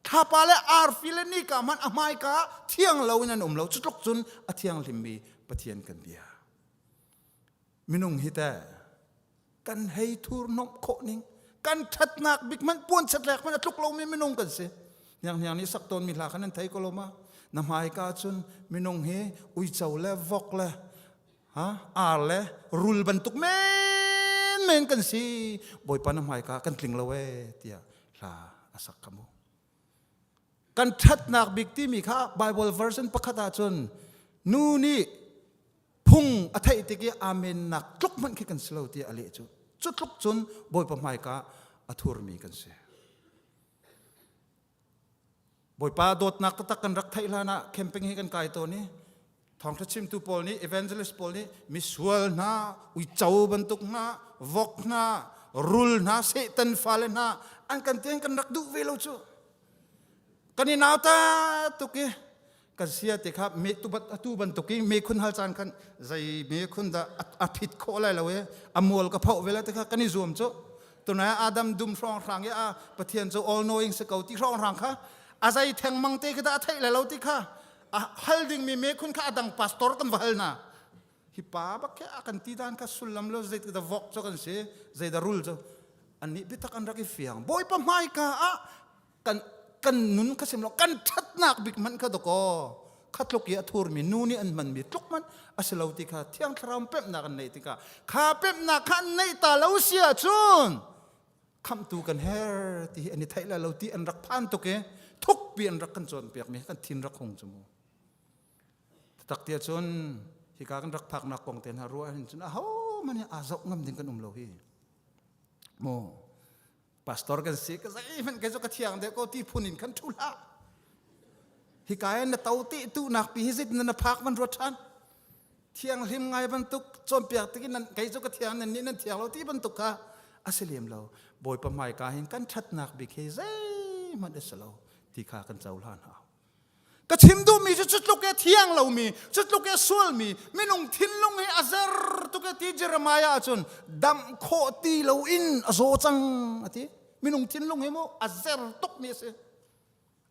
Thlapa le arfi le nika hmanh a hmaika thiang loin an um lo. Cu tluk cun a thianghlimmi Pathian kan bia. Minung hi teh kan hei thurhnawmh khawh ning kan ṭhatnak bik hmanh puan chatlek hmanh a tluk lomi minung kan si hnianghniang nih sak tawnmi hla khan nan thei ko lo ma na hmaika cun minung hi uico le vok le ha ar le rul bantuk men men kan si bawipa na hmaika kan tling lo e tiah hla a sak kha mu kan ṭhatnak bik timi kha Bible version pakhat ahcun nu nih phung a theih tik i amen nak tluk hmanh khi kan si lo tiah a leh cu cu tluk cun Bawipa hmaika a thurmi kan si Bawipa dawtnak taktak kan rak theih hlan ah camping hi kan kai tawn i thawngṭha chimtu pawl nih evangelist pawl nih misual hna uico bantuk hna vok hna Rul hna, Satan fale hna an kan tiang kan rak duh ve lo cu. Kan i nauta tuk i kan sia te kha me tu atu bantuk i me khun hal caan khan zei me khun dah a phit khawh lai lo e a mual ka phoh ve lai te kha kan i zuam cu. Tunai Adam dum hrawng hrang i a Pathian cu all knowing si ko ti hrawng hrang kha a zei theng mang te khi dah a theih lai lo ti kha a hal dingmi me khun kha a dang pastor kan va hal hna. Hi pa bak khi a kan ti dan kha sullam lo zei da vok cu kan si zei da rul cu annih biatak an rak i fiang Bawipa hmaika ah kan kan nun kha sim lo kan ṭhatnak bik hmanh kha dakaw kha tluk i a thurmi nu nih an hmanmi tluk hmanh a si lo ti kha Thiang Thlarau pemhnak an neih tikah kha pemhnak kha an neih ta lo si ahcun khamhtu kan her ti hi an i theih lai lo ti an rak phan tuk i thukpi an rak kan cawnpiakmi kan thin rak hung cu mu. Taktak ti ahcun hika kan rak phaknak kong te hna ruah ahhin cun ahohmanh hi aa zoh ngam ding kan um lo hi. Mu pastor kan si ka zeihmanh kei cu ka thiang deuh ko ti phun in khan ṭhu hlah. Hika in na to ti tuhnak pi hi zeitin na phak van ruat ṭhan. Thianghlim ngai bantuk cawnpiak tik in kei cu ka thiang nan nih nan thiang lo ti bantuk kha a si lem lo. Bawipa hmaika hin kan ṭhatnak bik hi zeihmanh a si lo ti kha kan cohlan hau. Ka chim duhmi cu cutluk i thiang lomi, cutluk i sualmi, minung thinlung hi a zer tuk i ti Jeremiah ahcun damh khawh ti loin a zaw cang a ti. Minung thinlung hi mu a zer tukmi a si.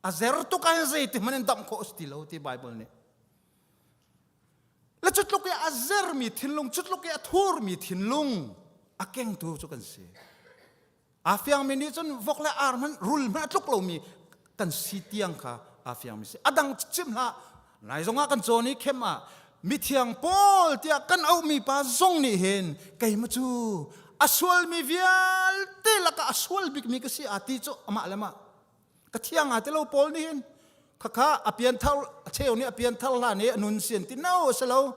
A zer tuk ahhin zeiti hmanh in damh khawh a si ti lo ti Bible nih. Le cutluk i a zermi thinlung, cutluk i a thurmi thinlung a kengtu cu kan si. Aa fiangmi nih cun vok le ar hmanh rul hmanh a tluk lomi kan si tiang kha aa fiangmi si. A dang chim hlah. Nai zong ah kan cawn i khem ah mithiang Paul tiah kan auhmi pa zong nih hin keimah cu a sualmi vialte lakah a sual bikmi ka si aa ti cu amah le mah ka thiang aa ti lo Paul nih hin khakha a pianthar a cheu nih a pianthar hlan i a nun sian ti no a si lo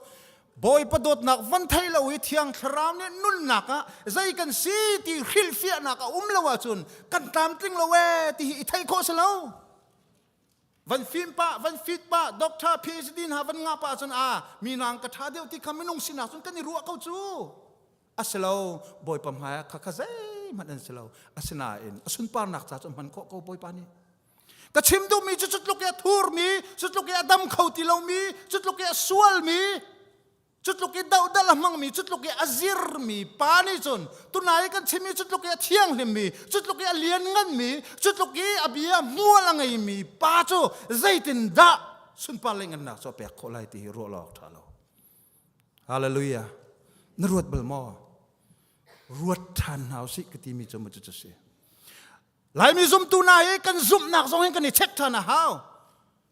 Bawipa dawtnak van thei lo i thiang thlarau nih nunnak ah zei kan si ti hrilhfiahnak a um lo ahcun kan tlamtling lo ee ti hi i theih khawh si lo van fim pah van fit pah doctor PhD hna van ngah pah ahcun a mi nang ka ṭha deuh ti kha minung sinak cun kan i ruah ko cu a si lo Bawipa hmai ah kha kha zeihmanh an si lo asinain a sunparnak ca cu hman khawh ko Bawipa nih ka chim duhmi cu cutluk i a thurmi cutluk i a dam kho ti lomi cutluk i a sualmi cutluk i dohdal a hmangmi cutluk i a zirmi pa nih cun tunai kan chimmi cutluk i a thianghlimmi cutluk i a liannganmi cutluk i a bia hmual a ngeimi pa cu zeitindah sunpar le ngannak cu a pek khawh lai ti hi ruah lo awk ṭha lo Hallelujah. Na ruat bal maw? Ruat ṭhan hna usih ka timi cu mu cu si. Laimi zumtu hna hi kan zumhnak zong hin kan i check ṭhan a hau.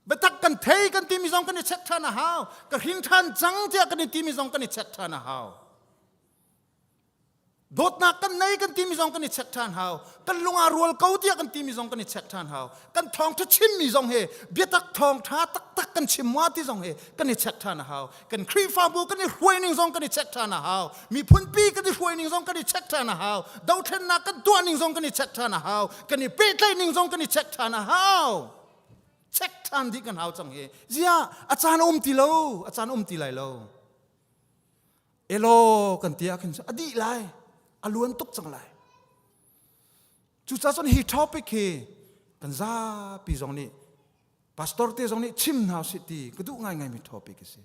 Biatak kan thei kan timi zong kan i check ṭhan a hau. Ka hrin ṭhan cang tiah kan i timi zong kan i check ṭhan a hau. Dawtnak kan nei kan timi zong kan i check ṭhan hau. Kan lung aa rual ko tiah kan timi zong kan i check ṭhan hau. Kan thawngṭha chimmi zong hi biatak thawngṭha taktak kan chim maw ti zong hi kan i check ṭhan a hau. Kan Khrihfabu kan i hruaining zong kan i check ṭhan a hau. Miphunpi kan i hruaining zong kan i check ṭhan a hau. Dothlennak kan tuahning zong kan i check ṭhan a hau. Kan i pehtlaihning zong kan i check ṭhan a hau. Check ṭhan dih kan hau cang hi. Ziah a caan a um ti lo, a caan a um ti lai lo. Elaw kan ti ah khin a dih lai a luan tuk cang lai cucaah cun hi topic hi kan zapi zong nih pastor te zong nih chim hna usih ti ka duh ngaingai mi topic a si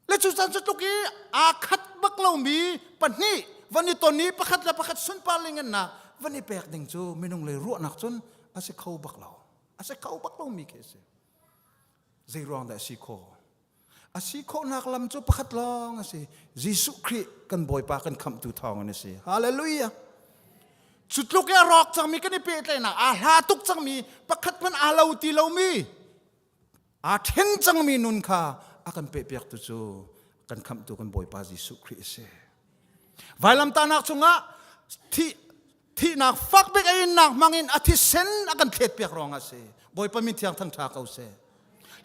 le cu caan cu tluk i aa khat bak lomi pahnih van i ton i pakhat le pakhat sunpar le ngannak van i pek ding cu minung lei ruahnak cun a si kho bak lo a si kho bak lomi khi a si zei ruang dah a si khawh A si khawhnak lam cu pakhat lawng a si. Jesuh Khrih kan Bawipa kan khamhtu thawngin a si. Hallelujah. Cu tluk i a rawk cangmi kan i pehtlaihnak aa hla tuk cangmi pakhat hmanh aa lo ti lomi aa ṭhen cangmi nun kha a kan pehpiaktu cu kan khamhtu kan Bawipa Jesuh Khrih a si. Vailamtahnak cungah thih thihnak fak bik a innak hmangin a thisen a kan thletpiak ruangah a si. Bawipa min thiang thangṭha ko seh.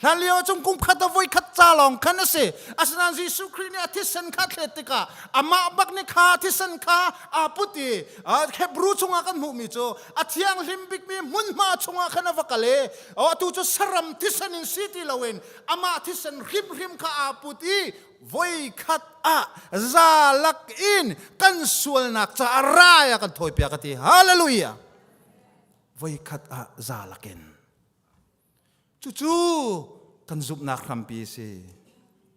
Hlan lio cung kum khat a voi khat ca lawng khan a si. Asinain Jesuh Khrih nih a thisen kha thlet tikah amah bak nih kha thisen kha aa put i Hebrew chungah kan hmuhmi cu a thianghlim bikmi hmunhma chungah khan a va kal i atu cu saram thisen in si ti loin amah thisen hrimhrim kha aa put i. Voi khat ah zalak in kan sualnak caah rai a kan thawipiak a ti. Hallelujah. Voi khat ah zalak in. Cucu kan zumhnak hrampi a si.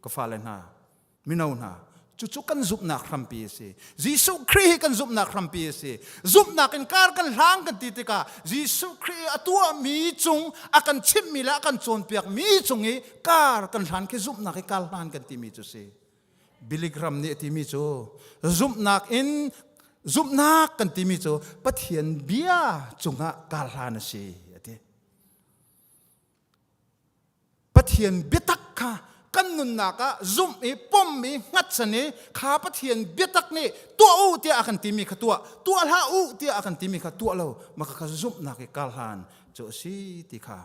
Ka fale hna, mino hna, cucu kan zumhnak hrampi a si. Jesuh Khrih hi kan zumhnak hrampi a si. Zumhnak in kar kan hlang kan ti tikah Jesuh Khrih a tuahmi cung a kan chimhmi le a kan cawnpiakmi cung i kar kan hlan khi zumhnak i kar hlan kan timi cu si. Billy Graham nih a timi cu zumhnak in zumhnak kan timi cu Pathian bia cungah kar hlan a si a ti. Pathian biatak kha kan nunnak ah zumh i pom i hngatchan i kha Pathian biatak nih tuah u tiah a kan timi kha tuah, tuah hlah u tiah a kan timi kha tuah lo, mah kha zumhnak i kar hlan cu a si ti kha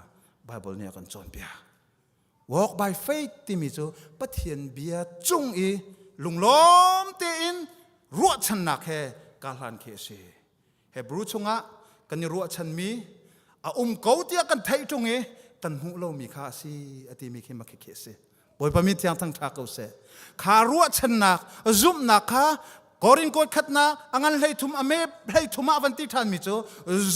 Bible nih a kan cawnpiak. Walk by faith timi cu Pathian bia cung i lunglawm tein ruahchannak he kar hlan khi a si. Hebrew chungah kan i ruahchanmi a um ko tiah kan theih ṭung i kan hmuh lomi kha a si a timi khi makhi khi a si. Bawipa min thiang thangṭha ko seh. Kha ruahchannak, zumhnak kha Korin kawt khatnak a ngan hlei thum a me hlei thum ah van ti ṭhanmi cu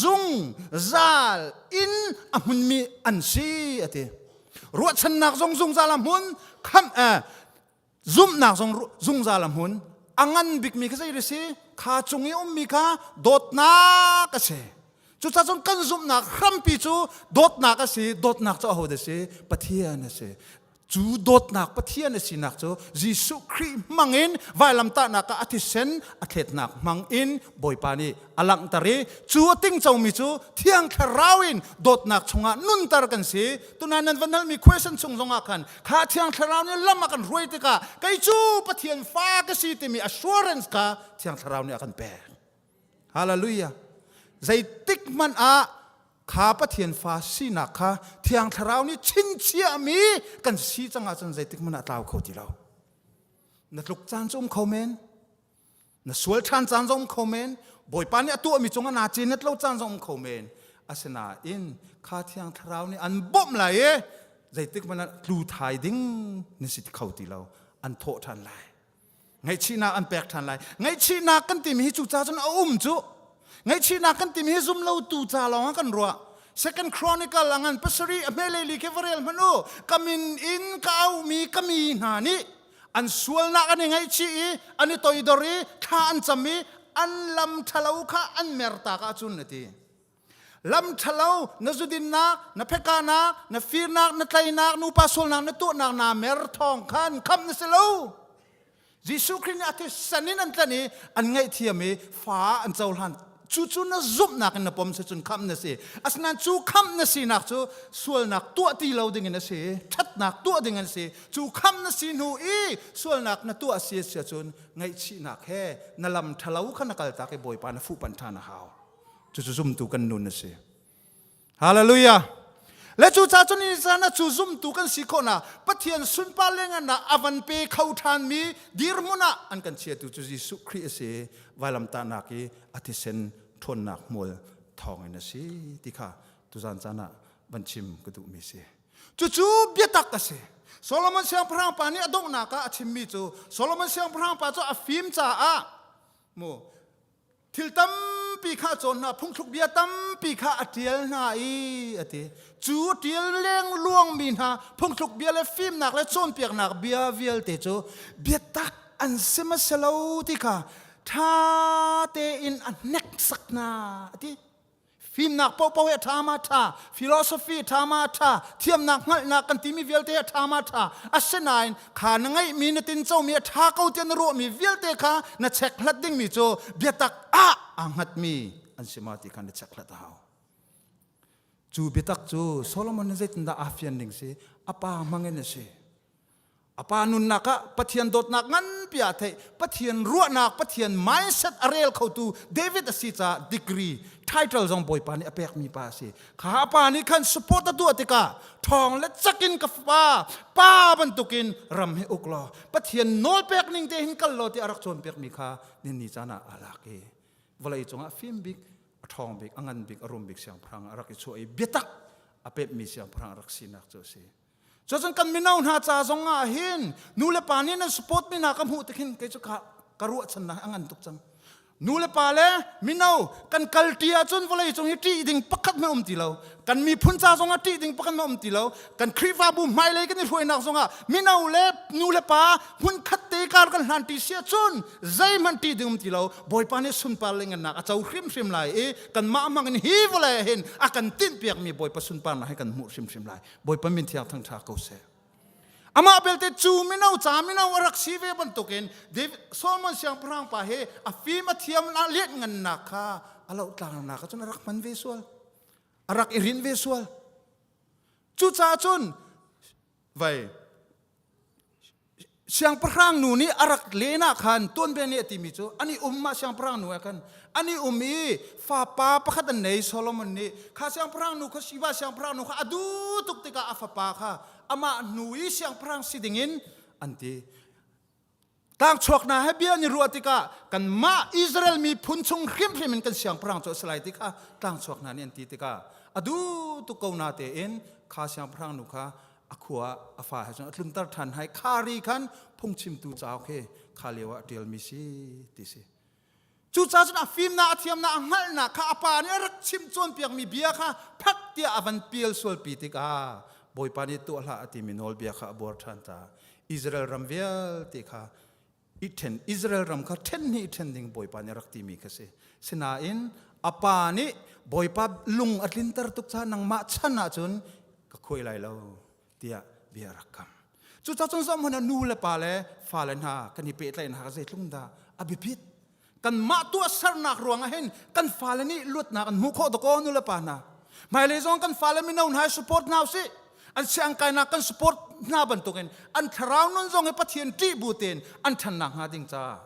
zung zal in a hmunmi an si a ti. Ruahchannak zong zungzal a hmun, khamh eh, Zumhnak zong zungzal a hmun. A ngan bikmi kha zei si? Kha cung i ummi kha dawtnak a si. Cucaah cun kan zumhnak hrampi cu dawtnak a si. Dawtnak cu ahodah a si? Pathian a si. Cu dawtnak Pathian a sinak cu Jesuh Khrih hmangin vailamtahnak ah a thisen a thletnak hmangin Bawipa nih a langhter i cu a tingcomi cu Thiang Thlarau in dawtnak chungah nunter kan si. Tunai nan van halmi question chung zongah khan Kha Thiang Thlarau nih lam a kan hruai tikah kei cu Pathian fa ka si timi assurance kha Thiang Thlarau nih a kan pek. Hallelujah. Zeitik hmanh ah kha Pathian fa sinak kha Thiang Thlarau nih chinchiahmi kan si cang ahcun zeitik hmanh ah tlau kho ti lo. Na tluk caan cu um kho men. Na sual ṭhan caan zong um kho men. Bawipa nih a tuahmi cungah naa cinet lo caan zong um kho men. Asinain kha Thiang Thlarau nih an bawmh lai i zeitik hmanh ah tlu thai ding na si kho ti lo. An thawh ṭhan lai. Ngaihchihnak an pek ṭhan lai. Ngaihchihnak kan timi hi cuca cun a um cu. Ngaihchihnak kan timi hi zum lo tu ca lawng ah kan ruah. Second Chronicle a ngan pasarih a hmelei li khi va rel hmanh u. Ka min in ka auhmi ka mi hna nih an sualnak an i ngaihchih i an i toidor i thla an cam i an lam ṭhalo kha an mertak ahcun a ti. Lam ṭhalo na zudinnak, na phekanak, na firnak, na tlainak, nupa sualnak na tuahnak naa mer thawng khan khamh na si lo. Jesuh Khrih nih a thisen in an tlanh i an ngaihthiam i fa an cohlan. Cucu na zumhnak in na pom si cun khamh na si. Asinain cu khamh na sinak cu sualnak tuah ti lo ding in a si, ṭhatnak tuah ding an si. Cu khamh na si hnu i sualnak na tuah si a si ahcun ngaihchihnak he na lam ṭhalo kha na kaltak i Bawipa na fuhpanh ṭhan a hau. Cucu zumtu kan nun a si. Hallelujah. Le cu ca cun ni caan ah cu zumtu kan si khawhnak Pathian sunpar lengan ah a van pe kho ṭhanmi dirhmun ah an kan chiatu cu Jesuh Khrih a si. Vailamtahnak i a thisen ṭhawnnak hmual thawngin a si ti kha tuzan caan ah van chim ka duhmi si. Cucu biatak a si. Solomon siangpahrang pa nih a donghnak ah a chimmi cu Solomon siangpahrang pa cu a fim caah mu Thil tampi kha a cawn hna, phungthluk bia tampi kha a ṭial hna i a ti. Cu a ṭial lengluangmi hna phungthluk bia le fimnak le cawnpiaknak bia vialte cu biatak an si ma si lo ti kha ṭha tein a hneksak hna a ti. Fimnak paohpaoh hi a ṭha ma ṭha, philosophy ṭha ma ṭha, thiamnak hngalhnak kan timi vialte a ṭha ma ṭha. Asinain kha na ngeihmi na tincomi a ṭha ko tiah na ruahmi vialte kha na chekhlat dingmi cu biatak ah aa hngatmi an si ma ti kha na chekhlat a hau. Cu biatak cu Solomon nih zeitindah aa fian ning si? A pa hmangin a si. A pa nunnak ah Pathian dawtnak nganpi ah theih, Pathian ruahnak, Pathian mindset a rel khotu David a si caah degree, title zong Bawipa nih a pekmi pa a si. Kha a pa nih khan support a tuah tikah ṭhawng le cakin ka fa, pa bantukin ram hi uk law, Pathian nawl pek ning te hin kal law tiah a rak cawnpiakmi kha ninni caan ah aa lak i vawlei cungah fim bik, a ṭhawng bik, a ngan bik, a rum bik siangpahrang a rak i chuah i biatak a pemhmi siangpahrang a rak sinak cu a si. Cucun kan mino hna ca zong ah hin nu le pa nih nan support mi hna ka hmuh tik hin kei cu ka ka ruahchannak a ngan tuk cang. Nu le pa le mino kan kal ṭi ahcun vawlei cung hi ṭih ding pakhat hmanh um ti lo. Kan miphun ca zong ah ṭih ding pakhat hmanh um ti lo. Kan Khrihfabu hmailei kan i hruainak zong ah mino le nu le pa hmunkhat te kar kan hlan ṭi si ahcun zeihmanh ṭih ding um ti lo. Bawipa nih sunpar le ngannak a co hrimhrim lai i kanmah hmang in hi vawlei ah hin a kan tinhpiakmi Bawipa sunparnak hi kan hmuh hrimhrim lai. Bawipa min thiang thangṭha ko seh. Amah belte cu mino ca mino a rak si ve bantukin David Solomon siangpahrang pa hi a fim a thiam a lianh ngannak kha a lohtlang-nak ah cun a rak hman ve sual. A rak i rinh ve sual. Cucaah cun vai Siangpahrang nu nih a rak len ah khan tuanbia nih a timi cu an i um mah siangpahrang nu ah khan an i um i fapa pakhat an nei Solomon nih kha siangpahrang nu kha Shiva siangpahrang nu kha a duh tuk tikah a fapa kha amah hnu i siangpahrang si dingin an ti. Tlangchuak hna he bia an i ruah tikah kanmah Israel miphun chung hrimhrim in kan siangpahrang cu a si lai ti kha tlangchuak hna nih an ti tikah a duh tuk ko na tein kha siangpahrang nu kha a khua a fa he cun a tlunter ṭhan hai khari khan phungchimtu cauk hi kha lio ah ṭialmi si ti si. Cucaah cun a fimnak a thiamnak a hngalhnak kha a pa nih a rak chimh cawnpiakmi bia kha phak tiah a van pial sualpi tikah Bawipa nih tuah hlah a timi nawlbia kha a buar ṭhan caah Israel ram vialte kha i ṭhen Israel ram kha ṭhen hnih i ṭhen ding Bawipa nih a rak timi kha si. Sinain a pa nih Bawipa lung a tlinter tuk caah nangmah chan ahcun ka khuai lai lo tiah bia a rak kam. Cucaah cun zohhmanh ah nu le pa le fale hna kan i pehtlaihnak ah zeitluk dah a biapit. Kanmah tuahsernak ruangah hin kan fale nih luatnak an hmuh khawh dakaw nu le pa hna. Hmailei zong kan fale mino hna hi support hna usih. An siangkainak kan support hna bantukin an thlarau nun zong hi Pathian ṭih bu tein an ṭhannak hnga ding caah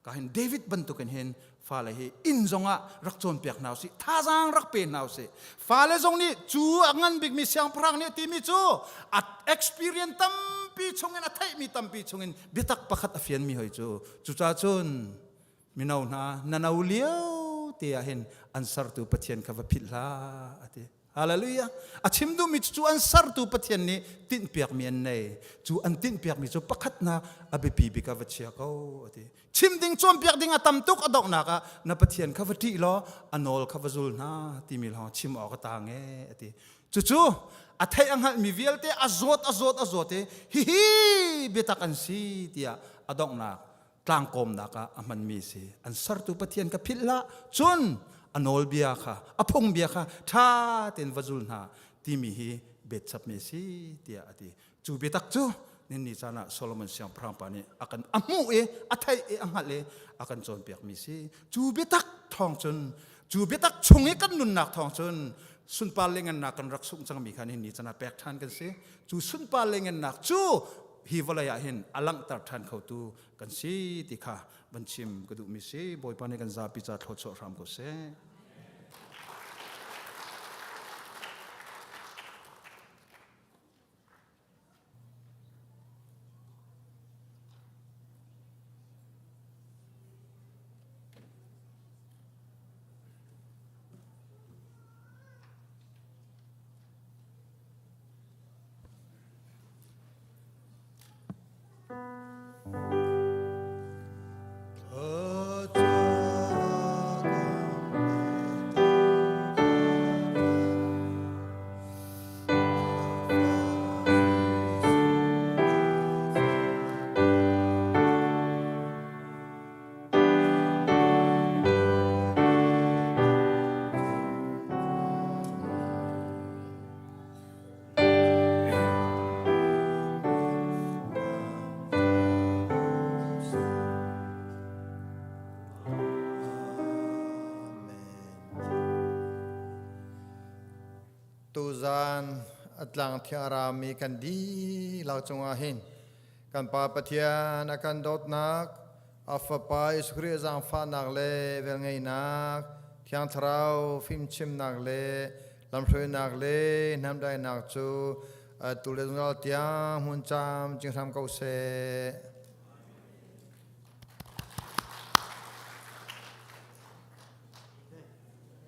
ka hin David bantukin hin fale hi inn zongah rak cawnpiak hna usih thazaang rak pe hna usih fale zong nih cu a ngan bikmi siangpahrang nih a timi cu a experience tampi chungin a theihmi tampi chungin biatak pakhat a fianmi hoi cu cucaah cun mino hna na no lio te ah hin an sertu Pathian kha va philh hlah a ti Hallelujah. A chim duhmi cu an sertu Pathian nih tinhpiakmi an nei. Cu an tinhpiakmi cu pakhatnak a biapi bik ah va chia ko a ti. Chim ding cawnpiak ding a tam tuk a donghnak ah na Pathian kha va ṭih law a nawl kha va zul hna timi lawng chim awk a taang e a ti. Cucu a theih a hngalhmi vialte a zawt a zawt a zawt i hihi biatak an si tiah a donghnak tlangkawmnak ah a hmanmi si. An sertu Pathian ka philh hlah. Cun a nawlbia kha, a phungbia kha ṭha tein va zul hna timi hi betchapmi a si tiah a ti. Cu biatak cu ninni caan ah Solomon siangpahrang pa nih a kan a hmuh i a theih i a hngalh i a kan cawnpiakmi si. Cu biatak thawng cun cu biatak chung i kan nunnak thawng cun sunpar le ngannak kan rak sungh cangmi kha nihin ni caan ah pek ṭhan kan si. Cu sunpar le ngannak cu hi vawlei ah hin a langhter ṭhan khotu kan si ti kha van chim ka duhmi si. Bawipa nih kan zapi ca thluachuah hram ko seh. Tuzan a tlang thiang a rami kan dihlak cungah hin kan Pa Pathian a kan dawtnak, a Fapa Jesuh Khrih zaangfahnak le velngeihnak, Thiang Thlarau fimchimnak le lamhruainak le hnamdainak cu atu le zungzal tiang hmun camcin hram ko seh.